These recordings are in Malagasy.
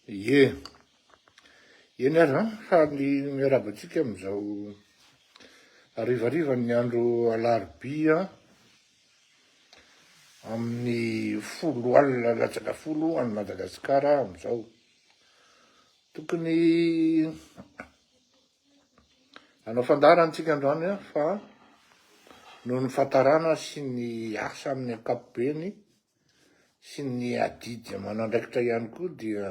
Ie. Eny ary an, faly miarahaba antsika amin'izao harivarivan'ny andro alarobia amin'ny folo alina latsaka folo any Madagasikara amin'izao. Tokony hanao fandaharana antsika androany an, fa noho ny fahatarana sy ny asa amin'ny ankapobeny sy ny adidy aman'andraikitra ihany koa dia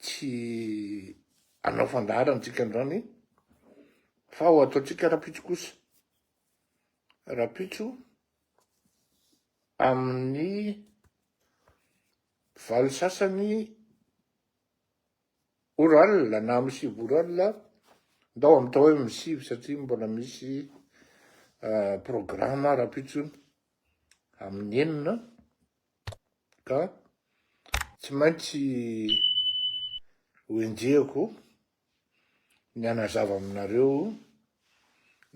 tsy hanao fandaharana antsika androany fa ho ataontsika rapitso kosa. Rapitso amin'ny valo sasany Ora alina na amin'ny sivy ora alina, ndao amin'ny hoe amin'ny sivy satria mbola misy programa rahampitso amin'ny enina ka tsy maintsy ho enjehiko ny hanazava aminareo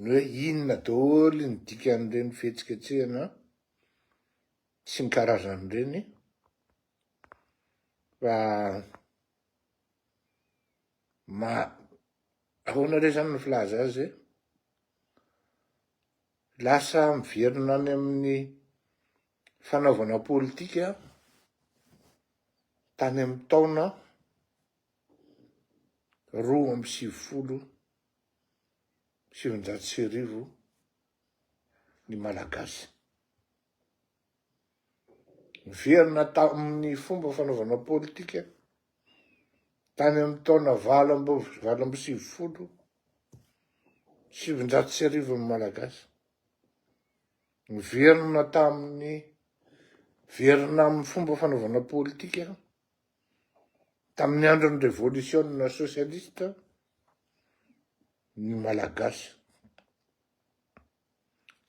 ny hoe inona daholo ny dikan'ireny fihetsiketsehana sy ny karazan'ireny Fa ma ahoana re zany ny filaza azy e? Lasa miverina any amin'ny fanaovana politika tany amin'ny taona 1992 ny Malagasy. Niverina tamin'ny fomba fanaovana politika tany amin'ny taona 1998 ny Malagasy. Niverina tamin'ny verina amin'ny fomba fanaovana politika tamin'ny andron'ny revolisiona sosialista ny Malagasy.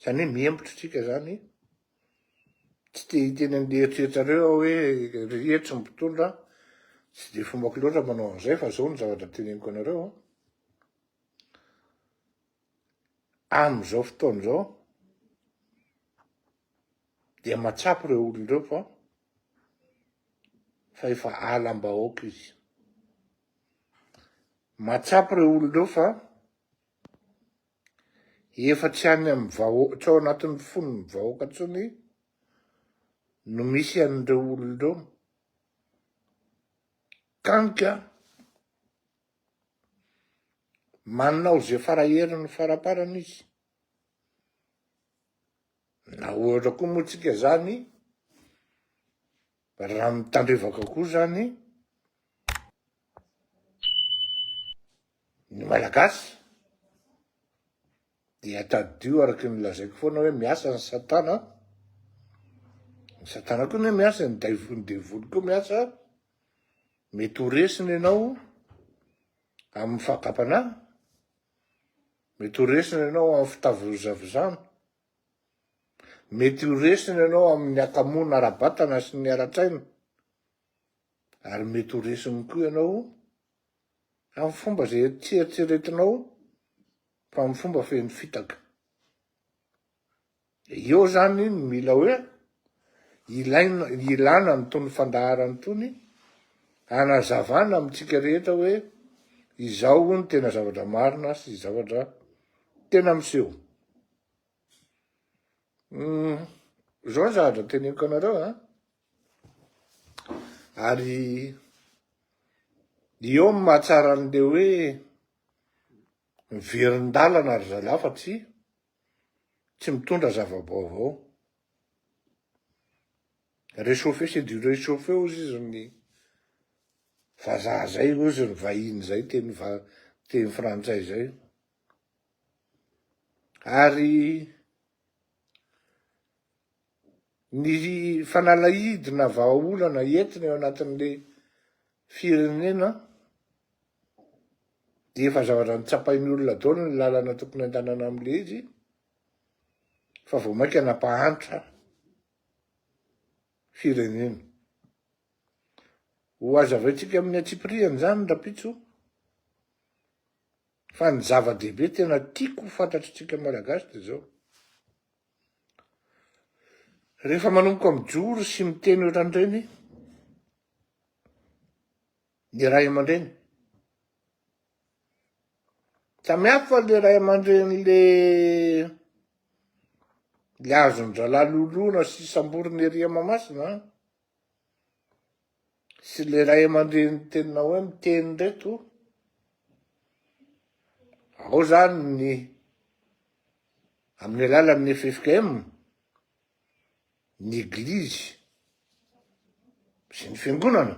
Zany hoe miembotra tsika zany, tsy te hiteny an'le eritreritrareo aho hoe ry etsy ny mpitondra, tsy de fombako loatra manao an'izay fa zao ny zavatra teneniko anareo an, am'izao fotoana izao dia matsapa ireo olona ireo fa fa efa alam-bahoaka izy, matsapa ireo olona ireo fa Efa tsy any amin'ny vahoaka, tsy ao anatin'ny fon'ny vahoaka intsony no misy an'ireo olona ireo. Kanika manao ze faraheriny faraparany izy. Na ohatra koa moa tsika zany, raha mitandrevaka koa zany, Ny Malagasy dia tadidio araky ny lazaiko foana hoe miasa ny satana, ny satana koa anie miasa, ny daivo- ny devoly koa miasa, mety ho resiny ianao amin'ny fakam-panahy, mety ho resiny ianao amin'ny fitavozavozana, mety ho resiny ianao amin'ny hakamoana ara-batana sy ny ara-tsaina, ary mety ho resiny koa ianao Amin'ny fomba izay tsy eritreretinao fa amin'ny fomba feno fitaka. Eo zany no mila hoe ilaina, ilana an'itony fandaharana itony hanazavana amintsika rehetra hoe izao no tena zavatra marina sy zavatra tena miseho. Izao ny zavatra teneniko anareo an, ary eo ny mahatsara an'le hoe miverin-dalana ry zalahy fa tsy tsy mitondra zava-baovao. Réchauffé c'est du réchauffé hozy izy ny vazaha zay hozy ny vahiny zay teny va- teny frantsay zay. Ary ny fanalahidy na vahaolana entina eo anatin'le firenena dia efa zavatra notsapain'ny olona daholo ny lalana tokony andanana am'le izy fa vao mainka nampahantra firenena. Ho hazavaintsika amin'ny antsipirihany zany rapitso. Fa ny zava-dehibe tena tiako ho fantatr'tsika Malagasy dia zao, rehefa manomboka mijoro sy miteny ohatran'ireny. Ny ray aman-dreny. Samy hafa le ray aman-dreny le le azon-dralahy lolona sy samborina ery Mahamasina an, sy le ray aman-dreny tena hoe miteny reto. Ao zany ny amin'ny alalan'ny ffkm, ny eglizy sy ny fiangonana.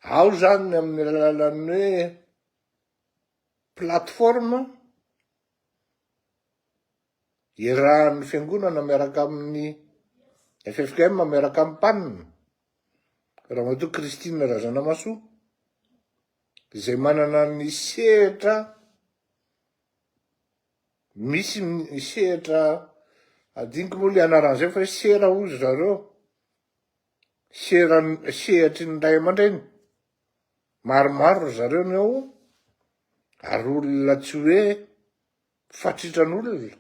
Ao zany ny amin'ny alalan'ny hoe plateforme iarahan'ny fiangonana miaraka amin'ny ffkm miaraka amin'ny PAN, Ramatoa Christine Razanamahasoa, izay manana ny sehatra misy ny sehatra adinoko moa le anaran'izay fa hoe sera hozy zareo, Seran sehatry ny ray aman-dreny. Maromaro ry zareo ny ao ary olona tsy hoe fatritran'olona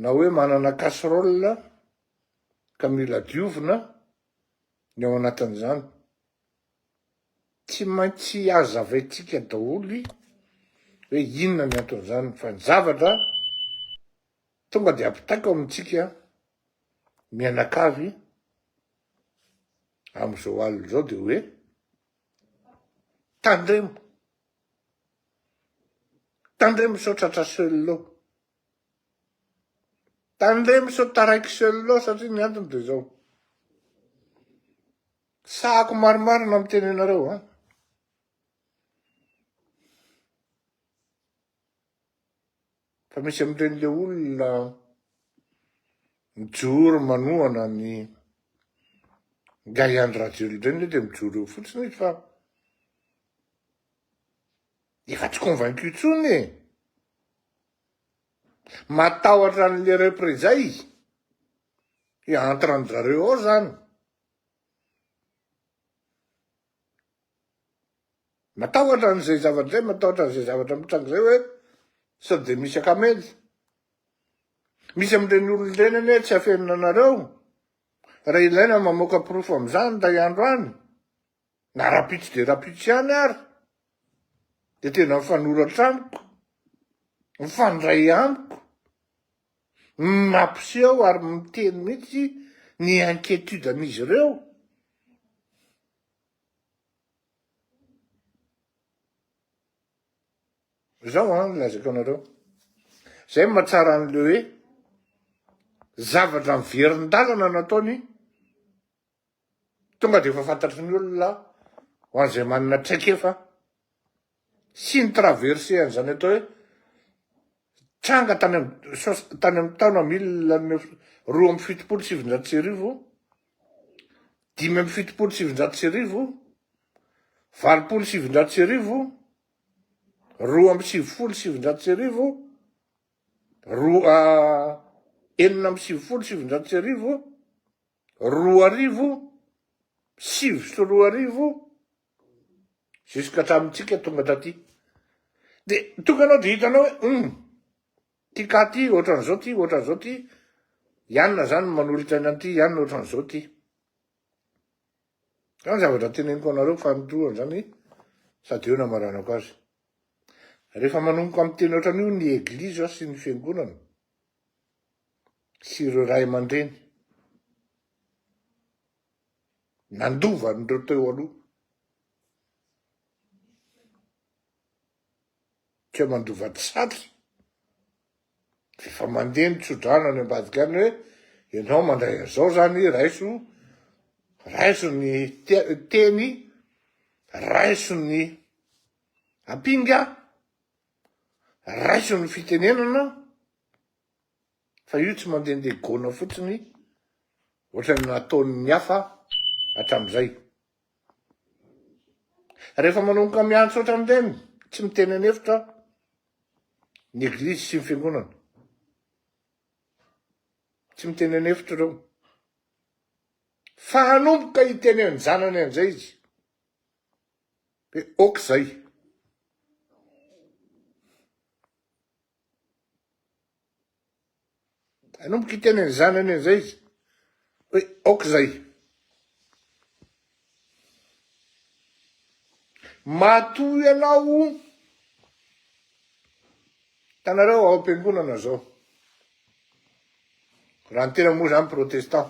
na hoe manana casserole ka mila diovina ny ao anatin'izany. Tsy maintsy hazavaintsika daholo hoe inona ny anton'izany fa ny zavatra tonga dia ampitaiko amintsika mianakavy amin'izao alina izao dia hoe tandremo, tandremo sao tratra seul eo, tandremo sao taraiky seul eo satria ny antony dia izao, sahako marimarina miteny anareo an. Fa misy amin'ireny le olona mijoro manohana ny Ngahy Andry Rajoelina ireny ve dia mijoro eo fotsiny izy fa efa tsy convaincu intsony e! Matahotra an'le représailles hoe entre an-dry zareo ao zany. Matahotra an'izay zavatra izay, matahotra an'izay zavatra mitranga izay hoe sao dia misy akamely. Misy amin'ireny olona ireny anie tsy afenina anareo. Raha ilaina mamoaka porofo amin'izany indray andro any, na rahampitso dia rahampitso ihany ary, dia tena mifanoratra amiko, mifandray amiko, mampiseho ary miteny mihitsy ny inquiétude an'izy ireo. Zao an, lazaiko anareo. Zay no mahatsara an'le hoe zavatra miverin-dalana nataony tonga de efa fantatry ny olona ho an'izay manana traikefa sy ny traverser an'izany atao hoe tranga tany am tany amin'ny taona mille neuf 1972, 1975, 1980, 1992, roa 1996, 2000, 2009, jusqu'à hatramintsika tonga taty. De tonga anao de hitanao hoe hum, ty cas ty ohatran'izao ty, ohatran'izao ty, i anona zany manolotra ny an'ity, i anona ohatran'izao ty. Zany zavatra teneniko anareo fanintroany zany sady eo namaranako azy. Rehefa manomboka miteny ohatran'io ny eglizy sy ny fiangonana sy ireo ray aman-dreny nandova an'ireo teo aloha. Tsy hoe mandova tsy satry, fa efa mandeha ny tsodrano any ambadika any hoe ianao mandray an'izao zany, raiso, raiso ny teny, raiso ny ampinga, raiso ny fitenenana, Fa io tsy mandehandeha gona fotsiny ohatran'ny nataon'ny hafa hatramin'izay. Rehefa manomboka miantso ohatran'ireny, tsy miteny an'efitra ny eglizy sy ny fiangonana. Tsy miteny an'efitra ireo. Fa hanomboka hiteny an-janany an'izay izy. Hoe ok zay. Hanomboka hiteny ny zanany an'izay izy hoe aoka izay. Matoa ianao, hitanareo ao am-piangonana zao, raha ny tena moa zany protestant,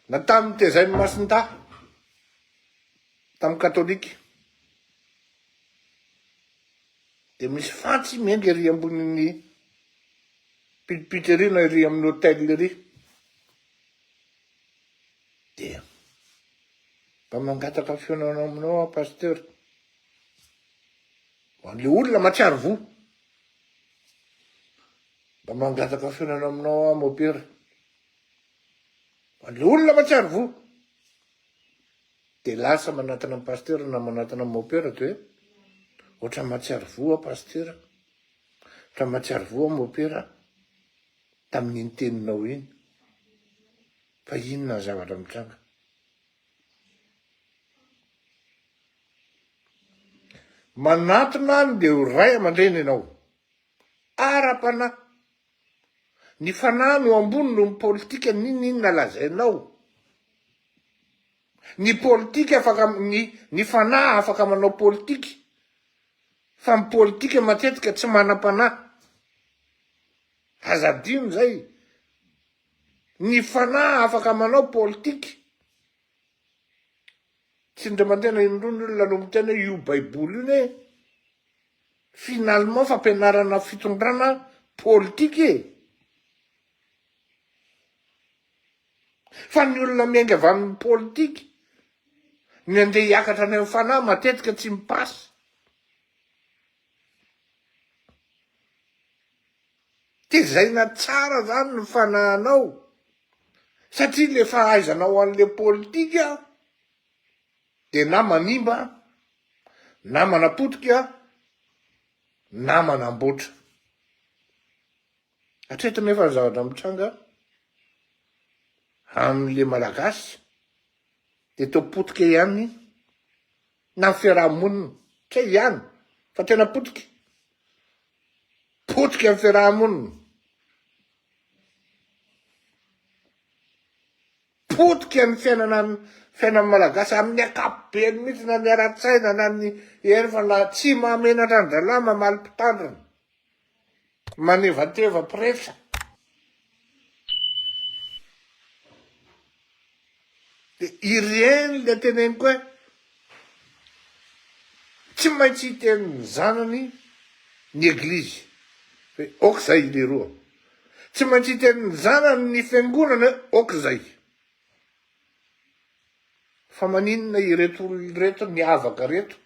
na tamin'ny tezain'i Masindahy, tamin'ny katolika, dia misy fantsy miainga ery ambonin'ny pilipitra ery na ery amin'ny hotel ery. Dia mba mangataka fihaonana aminao aho pasteur. Ho an'le olona mahatsiaro voa. Mba mangataka fihaonana aminao aho mopera. Ho an'le olona mahatsiaro voa. Dia lasa manatona an'i pasteur na manatona an'i mopera dia hoe ohatran'ny mahatsiaro voa aho pasteur. Ohatran'ny mahatsiaro voa aho mopera tamin'iny teninao iny. Fa inona ny zavatra mitranga? Manatona an'ireo ray aman-dreny ianao, ara-panahy. Ny fanahy no ambony noho ny politika n'inon'inona lazainao. Ny politika afaka, ny, ny fanahy afaka manao politika, fa ny politika matetika tsy manam-panahy. Aza adino izay. Ny fanahy afaka manao politika. Tsy indray mandeha na indroa ny olona no miteny hoe io baiboly io ne finalement fampianarana fitondrana politika e. Fa ny olona miainga avy amin'ny politika, ny andeha hiakatra any amin'ny fanahy matetika tsy mipasy. Tezaina tsara zany ny fanahinao satria le fahaizanao an'le politika de na manimba na manapotika na manamboatra. Hatreto nefa ny zavatra mitranga amin'le malagasy de toa potika ihany na ny fiaraha-monina, tsy hay ihany fa tena potika. Potika ny fiaraha-monina. Potika ny fiainana fiainan'ny Malagasy amin'ny ankapobeny mihitsy na ny ara-tsaina na ny hery fa na tsy mahamenatra an-drahalahy mamaly mpitandrina. Manevateva pretra. De ireny le teneniko hoe tsy maintsy hiteny ny zanany ny eglizy hoe ok zay leroa. Tsy maintsy hiteny ny zanany ny fiangonana hoe ok zay. Fa maninona ireto olona ireto niavaka reto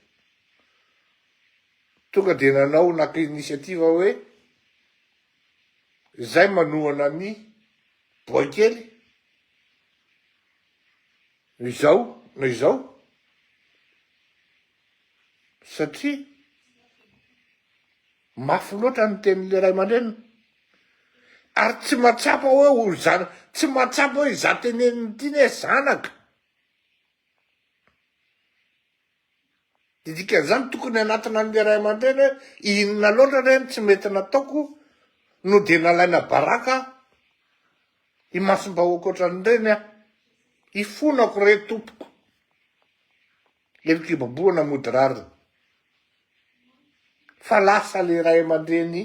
tonga de nanao naka initiative hoe zay manohana an'i Boaikely izao na izao satria mafy loatra ny tenin'le ray aman-dreniny ary tsy mahatsapa hoe ho zana tsy mahatsapa hoe iza teneniny ity ne zanaka. De dikan'izany tokony hanatona an'le ray aman-dreny hoe inona loatra re ny tsy mety nataoko no de nalaina baraka imasom-bahoaka ohatran'ireny aho. Ifonako re tompoko. Heloka ibabohana mody rariny. Fa lasa le ray aman-dreny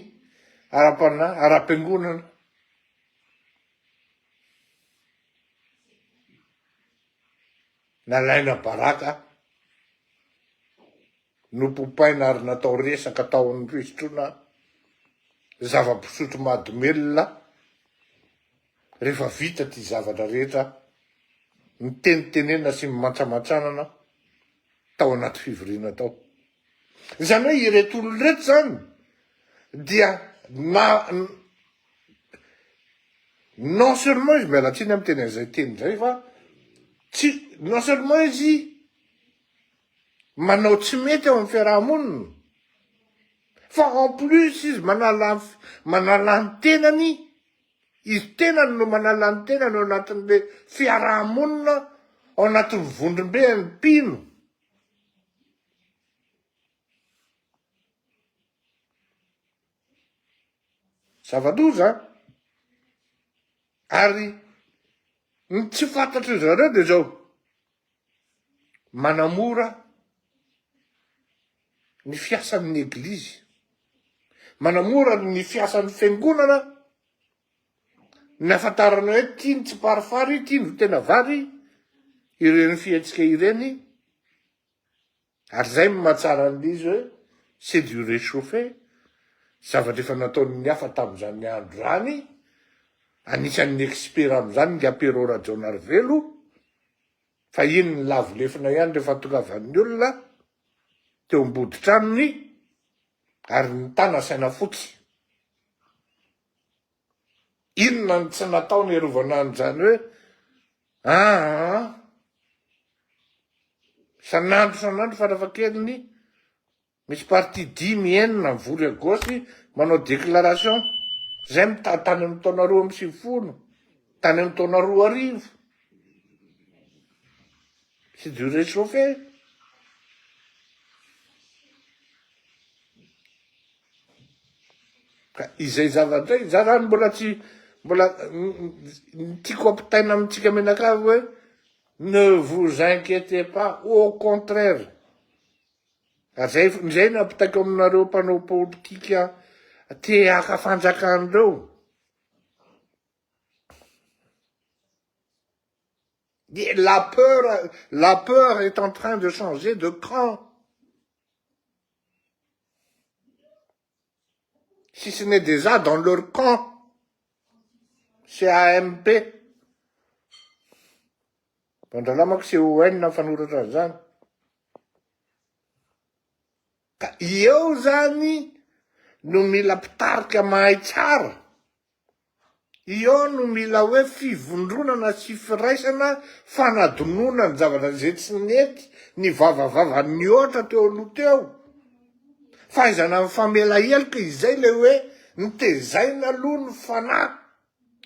ara-panahy, ara-piangonana. Nalaina baraka, nopopaina ary natao resaka tao amin'ny fisotroana zava-pisotro mahadomelina rehefa vita ity zavatra rehetra nitenitenena sy nimantramatranana tao anaty fivoriana tao. Izany hoe ireto olona ireto izany dia na Non seulement izy, miala tsiny aho miteny an'izay teny izay fa tsy, non seulement izy manao tsy mety ao amin'ny fiaraha-monina fa en plus izy manala manala ny tenany, izy tenany no manala ny tenany ao anatin'le fiaraha-monina, ao anatin'ny vondrombe an'ny mpino. Zava-doza an! Ary ny tsy fantatry zareo dia izao, manamora. ny fiasan'ny Eglizy, manamora ny fiasan'ny Fiangonana ny ahafantarana hoe ity ny tsiparifary, ity no tena vary, ireny fihetsika ireny, ary zay no mahatsara an'ilay izy hoe c'est du réchauffé, zavatra efa nataon'ny hafa tamin'izany andro izany, anisan'ny expert amin'izany ingahy Pierrot Rajaonarivelo, fa iny ny lavo lefona ihany rehefa tongavan'ny olona teo amboditranony ary nitana saina fotsy. Inona no tsy nataony hiarovana an'izany hoe aa isan'andro isan'andro farafahakeliny Misy parti dimy, enina mivory à gauche manao déclaration, zay mita tany amin'ny taona 92, tany amin'ny taona 2000. C'est du réchauffé. Ka izay zavatra izay, za zany mbola tsy mbola ny tiako ampitaina amintsika mianakavy hoe ne vous inquiétez pas, au contraire. Ary zay zay no ampitaiko aminareo mpanao politika te haka fanjakana reo. La peur, la peur est en train de changer de camp. Si ce n'est déjà dans leur camp. CAMP. Mandralahy manko CON fanoratra an'izany. Ka eo zany no mila mpitarika mahay tsara, eo no mila hoe fivondronana sy firaisana fanadinoana ny zavatra izay tsy nety, ny vavavava nihoatra teo aloha teo, fahaizana mifamela heloka, izay le hoe nitezaina aloha ny fanahy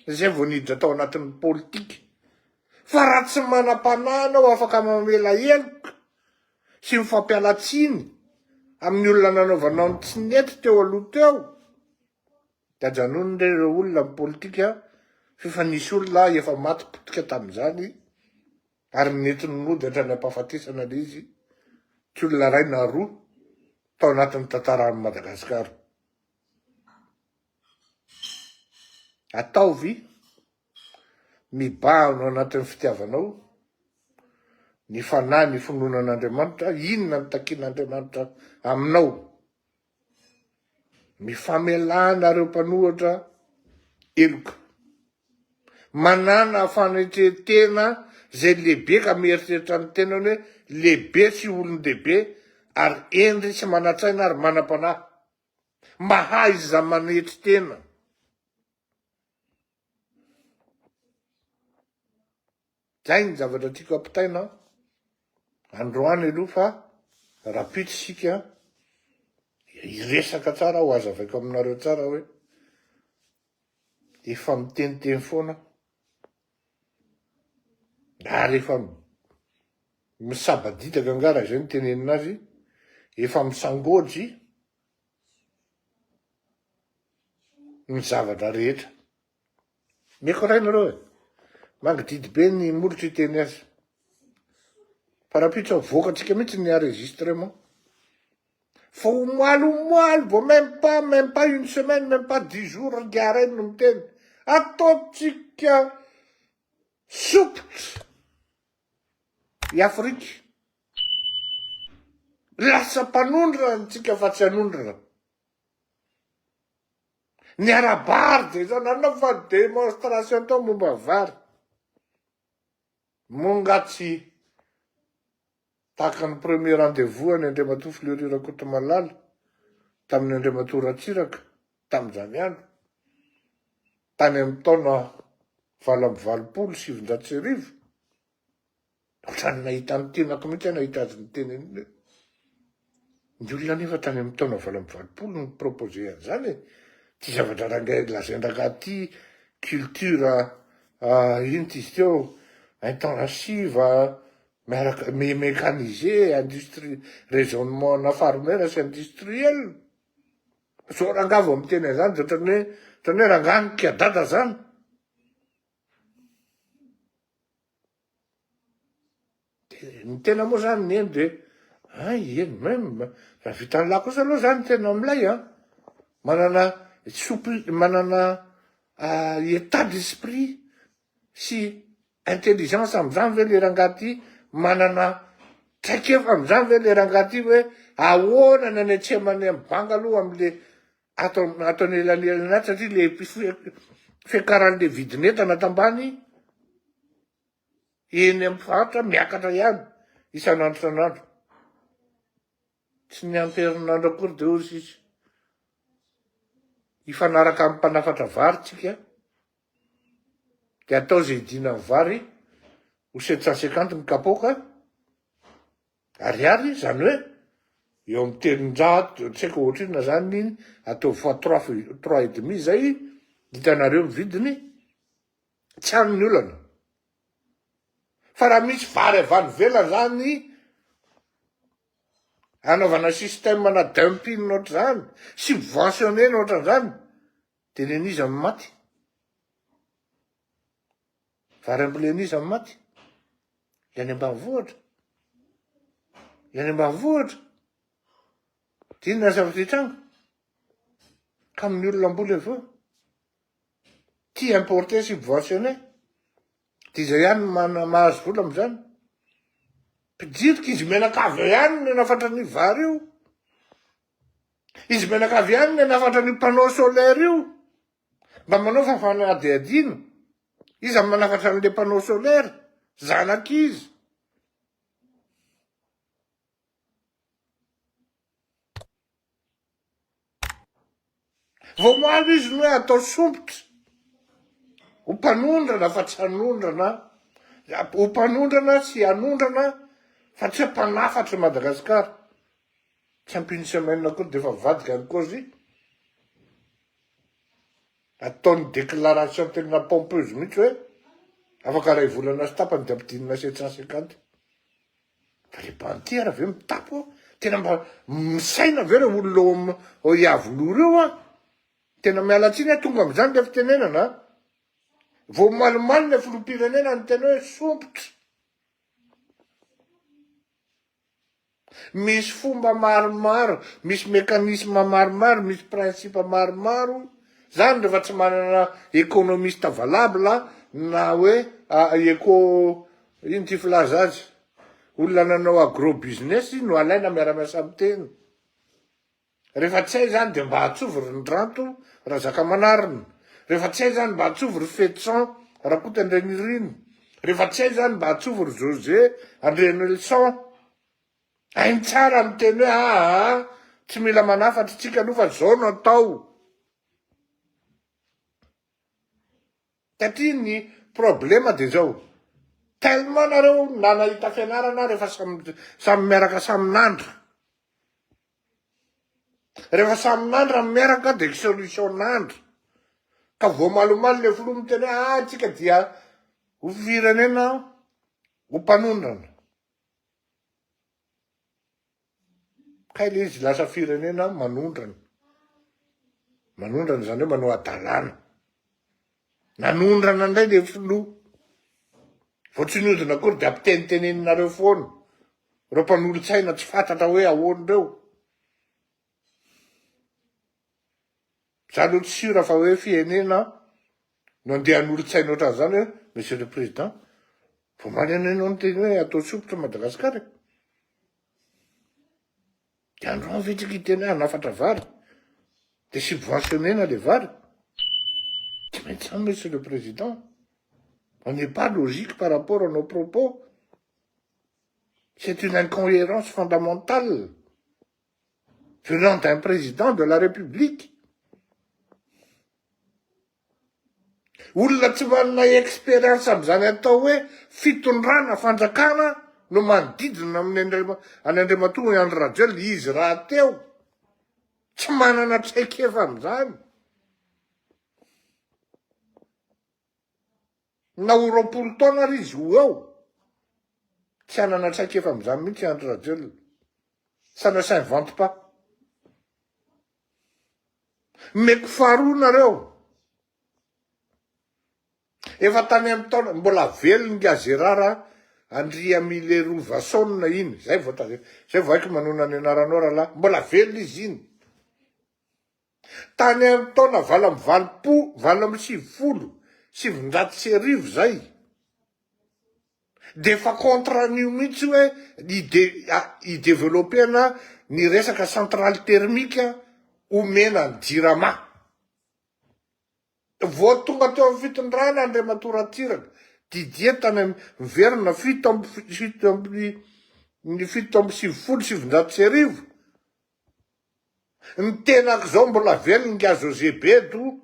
izay vao niditra tao anatin'ny politika. Fa raha tsy manam-panahy anao afaka mamela heloka sy mifampiala tsiny amin'ny olona nanaovanao ny tsy nety teo aloha teo, dia ajanony re ireo olona ny politika f'efa nisy olona efa maty potika tamin'izany ary nentiny nody hatrany am-pahafatesana ilay izy, tsy olona iray na roa tao anatin'ny tantaran'i Madagasikara. Ataovy mibahana ao anatin'ny fitiavanao ny fanahy ny finoana an'Andriamanitra, inona no takian'Andriamanitra aminao? Mifamelà nareo mpanohatra heloka. Manàna fanetren-tena izay lehibe ka mieritreritra ny tenany hoe lehibe sy olon-dehibe ary hendry sy manan-tsaina ary manam-panahy. Mahaiza manetry tena. Zay ny zavatra tiako ampitaina androany aloha fa rapitso isika hiresaka tsara ho azavaiko aminareo tsara hoe efa miteniteny foana ary efa misabadidaka angaha raha izay no tenenina azy, efa misangôjy ny zavatra rehetra. Meko ray nareo e! Mangididy be ny molotro hiteny azy. Fa rahampitso avoakantsika mihitsy ny enregistrement. Fa omaly omaly vao même pas même pas une semaine même pas dix jours ry ray no miteny. Ataontsika sompitra i Afrika. Lasa mpanondrana antsika fa tsy hanondrana. Ny ara-bary dia izao, nanao fa démonstration tao momba vary. Moa nga tsy tahaka ny premier rendez-vous an'i Andriamatoa Fleury Rakotomalala tamin'i Andriamatoa Ratsiraka tamin'izany andro, tany amin'ny taona 1988. Ohatran'ny nahita ny tenako mihitsy aho nahita azy niteny an'iny hoe ny olona anefa tany amin'ny taona 88 no ni-proposer an'izany e. Ty zavatra rangahy lazain-drangahy ty culture ino ty izy teo intensive miaraka mécanisé industrie raisonnement na farmer sy industriel. Zao rangahy vao miteny an'izany de ohatran'ny hoe ohatran'ny hoe rangahy nikadada zany. Ny tena moa zany neny de. Hay, eny même, raha vitan'lah kosa aloha zany tena milay an! Manana souple, manana état d'esprit sy intelligence am'zany ve le rangaha ty, manana traikefa am'zany ve le rangaha ty hoe ahoana ny anetsemany am banga aloha amle ato ato anelanelany ato satria le fiakaran'le vidin'entana tambany eny amin'ny faritra miakatra ihany isan'andro isan'andro. Tsy niampy herinandro akory dia hoy sisa hifanaraka amin'ny mpanafatra vary tsika dia atao izay hidinan'ny vary ho 750 ny kapoaka ariary, izany hoe eo amin'ny 300, tsy haiko ohatrinona zany iny, atao fois trois, trois et demi zay, hitanareo ny vidiny, Tsy any ny olana. Fa raha misy vary avy any ivelany zany anaovana système na dumping ohatr'izany, subventionner-na ohatran'izany, de nen'iza no maty? Vary ambolen'iza no maty? Le any ambanivohitra. Le any ambanivohitra. De inona ny zavatra hitranga? Ka amin'ny olona amboly avy eo. Tia importer subventionner. Dia izay ihany no mana mahazo vola amin'izany. Mpijirika izy mianakavy eo ihany no nanafatra an'io vary io. Izy mianakavy ihany no nanafatra an'io panneau solaire io. Mba manao fa fanadihadiana. Iza no manafatra an'le panneau solaire? Zanak'iza? Vao omaly izy no hoe atao sompitra ho mpanondrana fa tsy hanondrana, ho mpanondrana sy hanondrana fa tsy hoe mpanafatry Madagasikara. Tsy ampy une semaine akory dia efa mivadika ny kôzy. Ataony déclaration tena pompeuse mihitsy hoe afaka iray volana sy tapany dia ampidinina 750. Fa le bandy ary ve mitapy oa? Tena mba misaina ve reo olona ao am ao Iavoloha reo an? Tena miala tsiny aho tonga amizany le fitenenana an! Vao omalimaly le filoham-pirenena niteny hoe sompitra. Misy fomba maromaro, misy mécanisme maromaro, misy principe maromaro, zany rehefa tsy manana économiste valable na hoe éco ino ty filaza azy, olona nanao agro business no alaina miara-miasa amin'ny tena. Rehefa tsy hay zany de mba atsovy ry Ndranto Razakamanarina, rehefa tsy hay zany mba atsovy ry Fetison Rakoto Andrianirina, rehefa tsy hay zany mba atsovy ry José Andrianelson. Hainy tsara miteny hoe aa tsy mila manafatra tsika aloha fa zao no atao. Satria ny problema de zao, tellement nareo na nahita fianarana rehefa samy samy miaraka samy nandra. Rehefa samy nandra miaraka de solution nandra. Ka vao malomaly le filoha miteny hoe ah tsika dia ho firenena ho mpanondrana. Kay le izy lasa firenena manondrana. Manondrana izany hoe manao hadalana. Nanondrana indray le filoha. Vao tsy niodina akory de ampiteniteneninareo foana. Ireo mpanolotsaina tsy fantatra hoe ahoana ireo. Za aloha tsy sûr fa hoe firenena no andeha hanolotsaina ohatran'izany hoe Monsieur le Président, vao omaly anie ianao niteny hoe atao sompitra Madagascar e. De androany ve tsika hiteny hoe hanafatra vary? De subventionner-na le vary? Tsy maintsy zany Monsieur le Président. On n'est pas logique par rapport à nos propos. C'est une incohérence fondamentale venant d'un président de la République. Olona tsy manana expérience amin'izany atao hoe fitondrana fanjakana no manodidina amin'ny an'i Andriamatoa Andry Rajoelina, izy rahateo tsy manana traikefa amin'izany. Na ho 20 taona ary izy ho eo, tsy hanana traikefa amin'izany mihitsy Andry Rajoelina. Ça ne s'invente pas. Meko faharoa nareo. Efa tany amin'ny taona, mbola velona ingahy Gérard. Andriamilerovason iny, zay vao ta- zay vao haiko manonona ny anaranao rahalahy, mbola velona izy iny. Tany amin'ny taona 88 1998 zay, de efa contre an'io mihitsy hoe hi-de- hi-developper-na ny resaka centrale thermique omena ny jirama. Vao tonga teo amin'ny fitondrana Andriamatoa Ratsiraka Didier tany amin'ny miverina fito amby fito amby ny 1997, ny tenako izao mbola velona ingahy José Bedo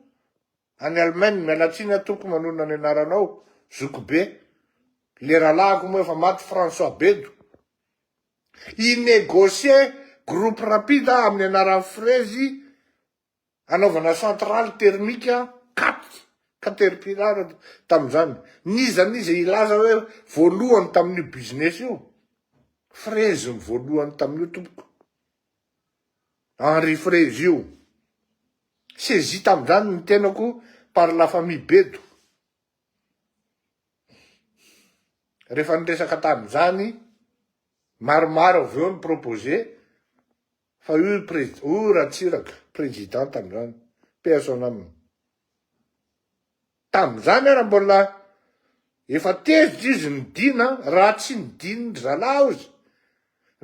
any Allemagne, miala tsiny aho tompoko manonona ny anaranao, zokibe, le rahalahiko moa efa maty François Bedo, hi-negocier groupe rapide amin'ny anaran'i Frezy Anaovana centrale thermique cat, caterpillar tamin'izany. N'iza n'iza hilaza hoe voalohany tamin'io business io? Frezy ny voalohany tamin'io tompoko. Henri Frezy io. Saisi tamin'izany ny tenako par la famille Bedo. Rehefa niresaka tamin'izany, maromaro avy eo ny proposé Fa io i prez, io Ratsiraka, président tamin'izany, paix à son âme. Tamin'izany ara mbola efa tezitra izy nidina, raha tsy nidinin-dry zalahy ozy,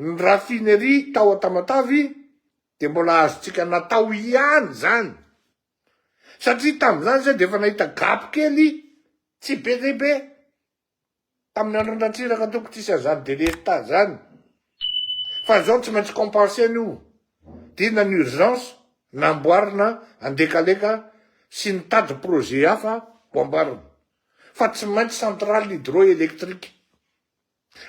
ny raffinerie tao Tamatave dia mbola azontsika natao ihany izany. Satria tamin'izany zay dia efa nahita gap kely tsy be dia be. Tamin'ny andron-dRatsiraka tompoko tsisy an'izany delestage zany. Fa izao tsy maintsy compenser-na io. Dia inona ny urgence namboarina Andekaleka sy nitady projet hafa ho amboarina. Fa tsy maintsy centrale hydroélectrique.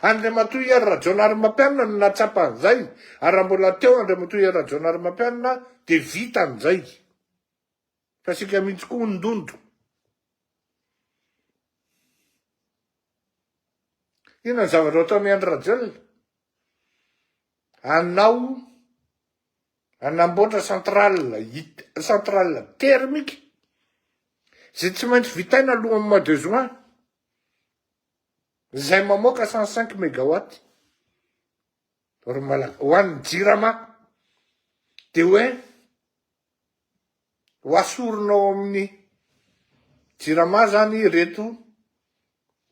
Andriamatoa Hery Rajaonarimampianina no nahatsapa an'izay ary raha mbola teo Andriamatoa Hery Rajaonarimampianina dia vita an'izay. Fa isika mihitsy koa ndondo. Inona ny zavatra ataon'i Andry Rajoelina? Anao hanamboatra centrale centrale thermique izay tsy maintsy vitaina alohan'ny mois de juin izay mamoaka 105 mégawatt ry malagasy ho an'ny jirama de hoe Ho asorina ao amin'ny Jirama zany ireto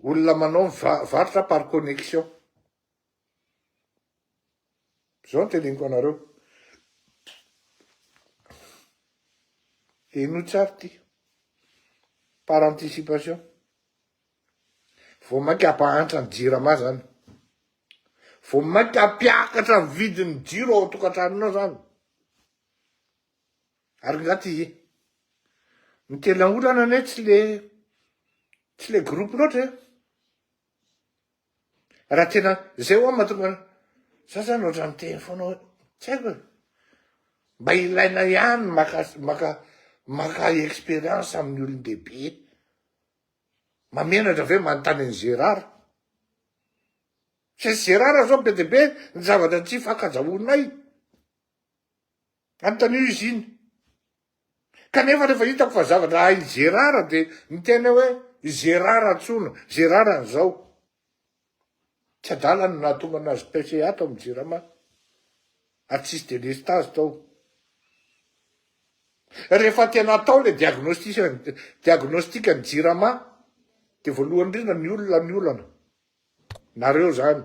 olona manao ny varotra par connexion. Zao no teneniko anareo. Henoy tsara ity. Par anticipation. Vao mainka hampahantra ny Jirama zany. Vao mainka hampiakatra ny vidin'ny jiro ao an-tokantranonao zany. Ary nga ty ny tena olana anie tsy le tsy le groupe loatra e. Raha tena zay hoa mahatonga za zany ohatran'ny miteny foana hoe tsy haiko e. Mba ilaina ihany maka maka maka expérience amin'ny olon-dehibe. Mamenatra ve manontany an'i Gérard? Tsy Gérard zao be dia be ny zavatra tsy ifankazahoanay. Anontanio izy iny. Kanefa rehefa hitako fa zavatra hain'i Gérard dia miteny aho hoe i Gérard antsoina, Gérard an'izao. Tsy adala no nahatonga anazy PCA tao amin'ny Jirama. Ary tsisy délestage tao. Rehefa tena atao le diagnostic, diagnostic ny Jirama dia voalohany indrindra ny olona ny olana. Nareo zany.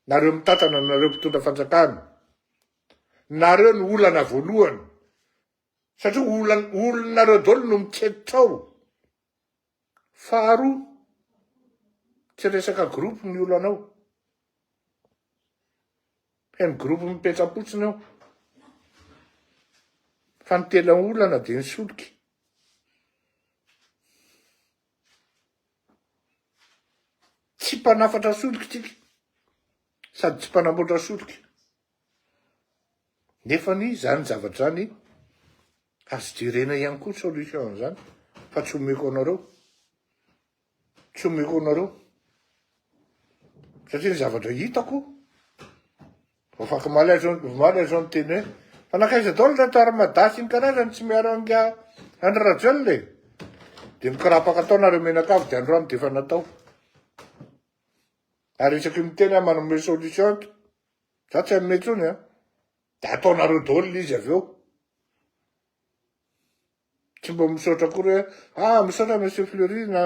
Nareo mitantana, nareo mpitondra fanjakana, nareo no olana voalohany satria olana olonareo daholo no mitsetitra ao. Faharoa, tsy resaka groupe ny olana ao. Feno groupe mipetra-potsiny ao. Fa ny tena olana dia ny solika. Tsy mpanafatra solika tsika sady tsy mpanamboatra solika. Nefany zany zavatra zany azo jerena ihany koa solution an'izany fa tsy omeko anareo. Tsy omeko anareo. Satria ny zavatra hitako Afakomaly aho zao, omaly aho zao niteny hoe fa nankaiza daholo ireto armada sy ny karazany tsy miaro an'ingahy Andry Rajoelina e? Dia mikorapaka tao nareo mianakavy dia androany dia efa natao. Ary isaky ny miteny aho manome solution eto, za tsy hanome intsony an! De ataonareo daholo le izy avy eo. Tsy mba misaotra akory hoe ah misaotra monsieur Fleury na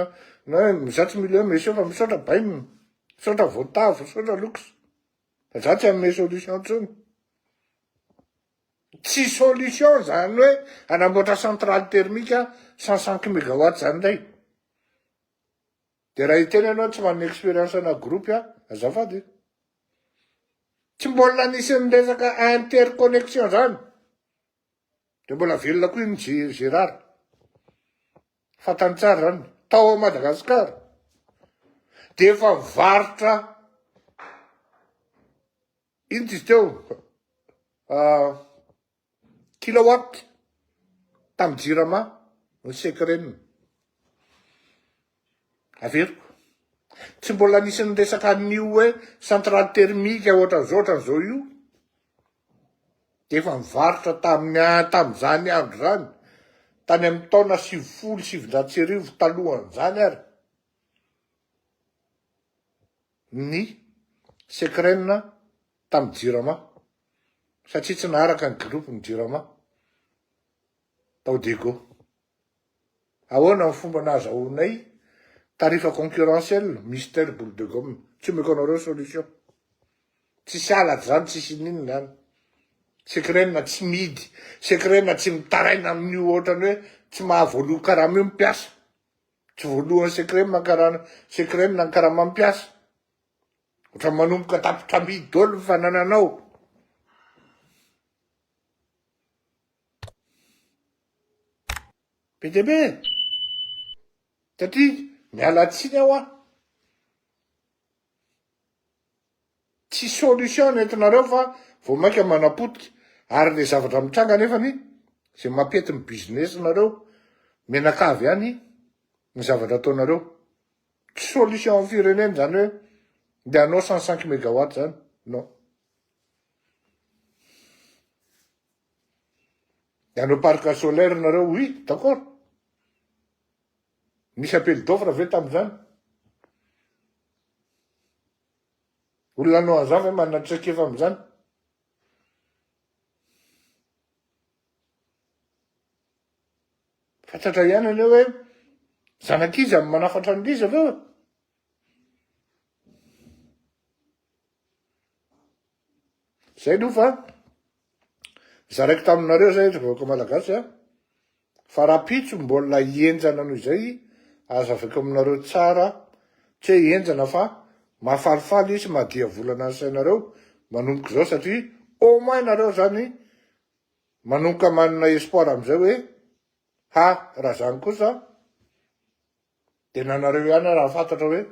na hoe za tsy mila hoe monsieur fa misaotra bainina, misaotra voatavo, misaotra lox. Fa za tsy hanome solution intsony. Tsy solution zany hoe hanamboatra centrale thermique 105 megawatt zany ndray. De raha hiteny ianao tsy manana expérience ana groupe aho, azafady e. Tsy mbola nisy niresaka interconnexion zany. De mbola velona koa iny Gérard. Fantany tsara zany. Tao Madagascar. De efa mivarotra ino izy teo? Ah, kilowatt tamin'ny Jirama ny Secren. Averiko. Tsy mbola nisy niresaka an'io hoe centrale thermique ohatran'izao ohatran'izao io. Dia efa nivarotra tamin'ny tamin'izany andro izany, tany amin'ny taona 1990 talohan'izany ary, ny Secren tamin'ny Jirama, satria tsy naharaka ny groupe ny Jirama tao Diego. Ahoana ny fomba nahazahoanay tarif concurrentiel? Mister boule de gomme. Tsy omeko anareo solution. Tsisy halatra zany, tsisy ininona zany. Secren tsy mihidy, Secren tsy mitaraina amin'io ohatrany hoe tsy mahavoaloha karama io ny mpiasa. Tsy voalohan'ny Secren karama, Secren ny karama mpiasa. Ohatrany manomboka tapitra mihidy daholo ny fanananao. Be dia be e! Satria miala tsiny aho an! Tsy solution ny entinareo fa vao mainka manapotika ary le zavatra mitranga nefany zay mampety ny business nareo mianakavy ihany ny zavatra ataonareo. Tsy solution amin'ny firenena zany hoe ndeha hanao 105 megawatt zany, non. Dia hanao parc solaire nareo, oui, d'accord. Nisy appel d'offre ve tamin'izany? Olona hanao an'izany ve manana traikefa amin'izany? Fantatra ihany anie hoe zanak'iza no manafatra an'iza avy eo e? Zay aloha fa zaraiko taminareo zay ry vahoaka malagasy a, fa rahampitso mbola hihenjana noho izay azavaiko aminareo tsara, tsy hoe henjana fa mahafalifaly sy mahadiavolana ny sainareo manomboka izao satria au moins nareo zany manomboka manana espoir amizay hoe ha raha zany kosa de nanareo ihany aho raha fantatra hoe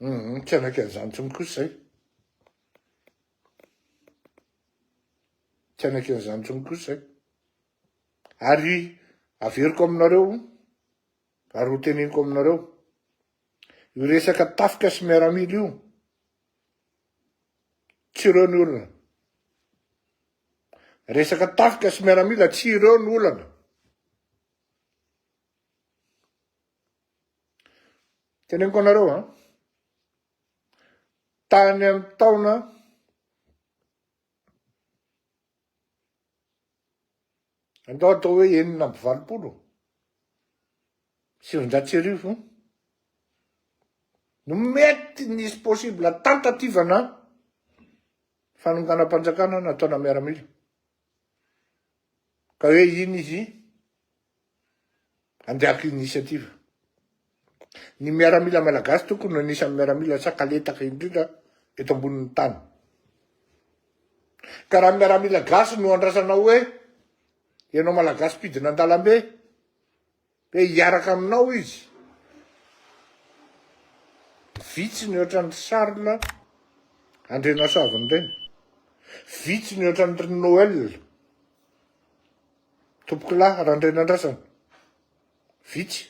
Humm tsy hanaiky an'izany intsony kosa izay. Tsy hanaiky an'izany intsony kosa izay. Ary averiko aminareo, ary ho teneniko aminareo, io resaka tafika sy miaramila io, tsy ireo ny olona. Resaka tafika sy miaramila, tsy ireo ny olana. Teneniko anareo an, tany amin'ny taona andao atao hoe 1986 no mety nisy possible tentative-na fanonganam-panjakana nataona miaramila. Ka hoe iny izy Andeha haka initiative. Ny miaramila malagasy tokony no anisan'ny miaramila sakaletaka indrindra eto ambonin'ny tany. Ka raha miaramila gasy no andrasanao hoe ianao malagasy mpidina an-dalambe hoe hiaraka aminao izy, vitsy ny ohatran'i Charles Andrianasoavina ireny, vitsy ny ohatran'i Noël. Tompokolahy Randrianandrasana, vitsy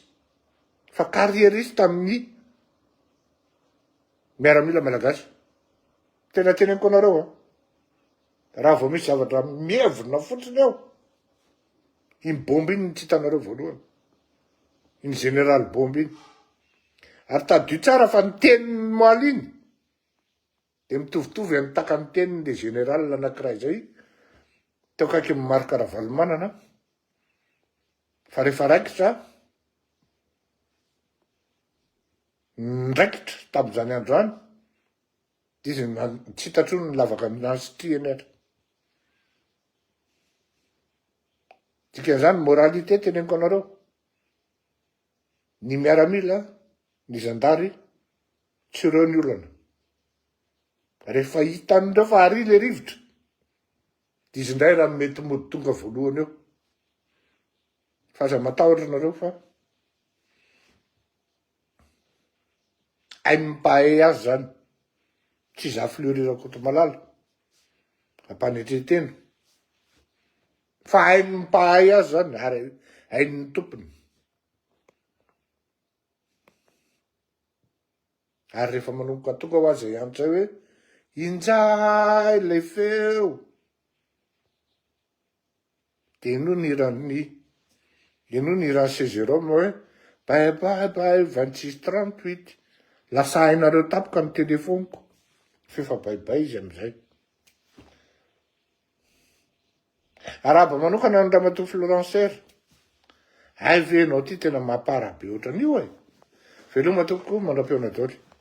fa carriériste amin'ny miaramila malagasy. Tena teneniko anareo an, raha vao misy zavatra mievina fotsiny eo, iny bomba iny no tsy hitanareo voalohany, iny général bomba iny. Ary tadidio tsara fa ny tenin'ny moaly iny. Dia mitovitovy amin'ny takan'ny teniny le général anakiray zay teo akaikin'i Marc Ravalomanana fa rehefa raikitra niraikitra tamin'izany andro izany dia izy tsy hita intsony ny lavaka nasitrihany ary. Dikan'izany moralité teneniko anareo, ny miaramila, ny zandary Tsy ireo ny olana. Rehefa hitan'ireo fa ary le rivotra, dia izy indray raha mety mody tonga voalohany eo. Fa aza matahotra nareo fa hain'ny mpahay azy zany. Tsy za Fleury Rakotomalala, ampanetren-tena. Fa hain'ny mpahay azy zany ary hain'ny tompony. Ary rehefa manomboka tonga ho azy izay andro izay hoe injay ilay feo dia henoy ny hiran'ny henoy ny hiran'i C Jérôme hoe bye bye bye 26 38 lasa hainareo tampoka ny telefoniko f'efa bye bye izy amin'izay. Arahaba manokana an'i Ramatoa Florence R. Hay ve ianao ity tena mapara be ohatran'io e! Veloma tompoko, mandra-pihaona daholo.